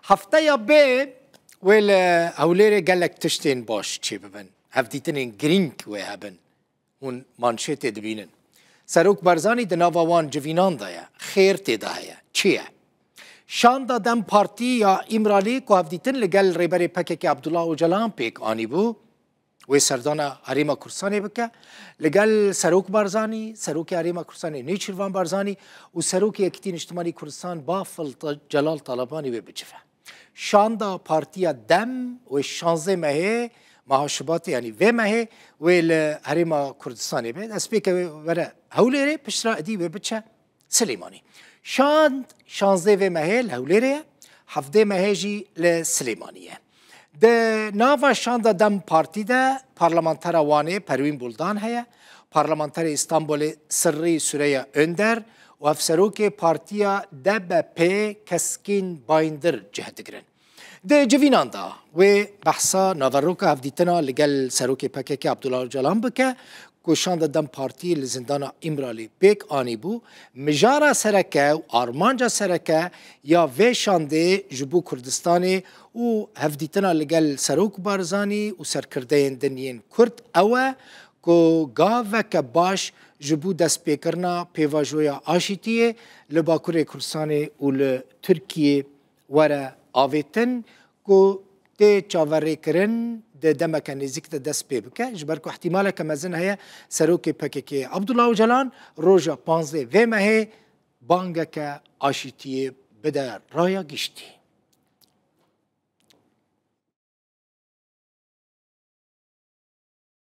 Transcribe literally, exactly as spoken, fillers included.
Hefteya bê wê li Hewlêrê gelek tiştên baş çêbibin. Hevdîtinên girîng wê hebin. Hûn manşetê dibînin. Serok Barzanî di nava wan civînan de ye. Xêr tê de heye. Çi ye? Şanda DEM Partî ya Îmralî ku hevdîtin li gel rêberê P K K Abdullah Ocalan pêk anîbû, wê serdana Herêma Kurdistanê bike, li gel Serok Barzanî, Serokê Herêma Kurdistanê Nêçîrvan Barzanî û Serokê Yekîtî Niştimanî Kurdistan Bafil Ta-, Celal Talebanî wê bicive. Şanda Partiya DEM wê şanzdeh mehê, meha Şubatê, yanî vê mehê wê li Herêma Kurdistanê be. Destpêke wê were Hewlêrê, piştre êdî wê biçe Silêmanî. Şand şanzdeh vê mehê li Hewlêrê ye, hevdeh mehê jî li Silêmanî ye. Di nava şanda DEM Partî de parlamentera Wanê Perwîn Buldan heye, parlamenterê Îstanbulê Sirrî Sureya Önder û hevserokê partiya D B P Keskîn Bayındır cih digirin. Di civînan de wê behsa naveroka hevdîtina li gel serokê P K K Abdullah Ocalan bike, ku şanda DEM Partî li zindana Îmralî pêk anîbû, mijara sereke û armanca sereke ya vê şandê ji bo Kurdistanê û hevdîtina li gel Serok Barzanî û serkirdeyên din yên Kurd ew e ku gaveke baş ji bo destpêkirina pêvajoya aşîtiyê li Bakurê Kurdistanê û li Tirkiyê were avêtin ku tê çaverêkirin di demeke nêzîk de dest pê bike, ji ber ku ihtimaleke mezin heye serokê P K K Abdullah Ocalan roja panzdeh vê mehê bangeke aşîtiyê bide raya giştî.